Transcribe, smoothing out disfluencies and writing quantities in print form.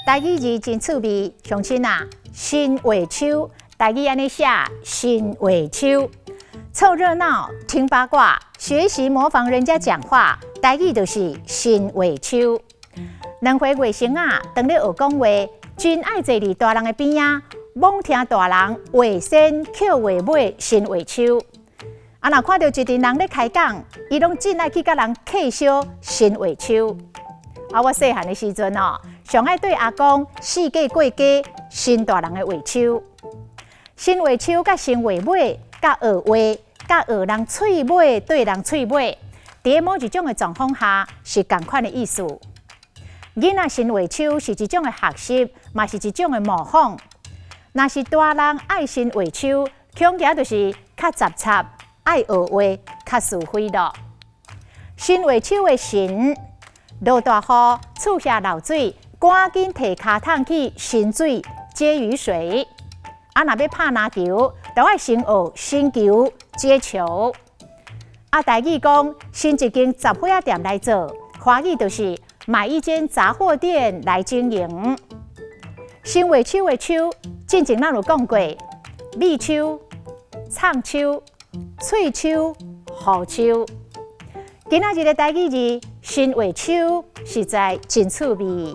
台語字真趣味，鄉親啊，新話手，台語按呢寫，新話手，湊熱鬧，聽八卦，學習模仿人家講話，台語就是新話手。兩歲外甥仔，當咧學講話，真愛坐佇大人的邊仔，罔聽大人話先抾話尾，新話手。啊，若看著一陣人咧開講，伊攏真愛去佮人客相新話手。啊，我細漢的時陣哦，上愛對阿公四界過街伸大人的話手，伸話手佮伸話尾，佮學話，佮學人喙尾對人喙尾，佇咧某一種的狀況下是仝款的意思。囡仔伸話手是一種的學習，嘛是一種的模仿。若是大人愛伸話手，恐驚就是較雜插，愛學話較是非咯。伸話手的伸，落大雨，厝遐漏水，趕緊提跤桶去伸水接雨水。啊，若欲拍籃球，著愛先學伸球接球。啊，台語講伸一間雜貨仔店來做，華語就是買一間雜貨店來經營。伸話手的手，進前咱有講過，米手、藏手、喙手、雨手。今仔日的台語字，伸話手，實在真趣味。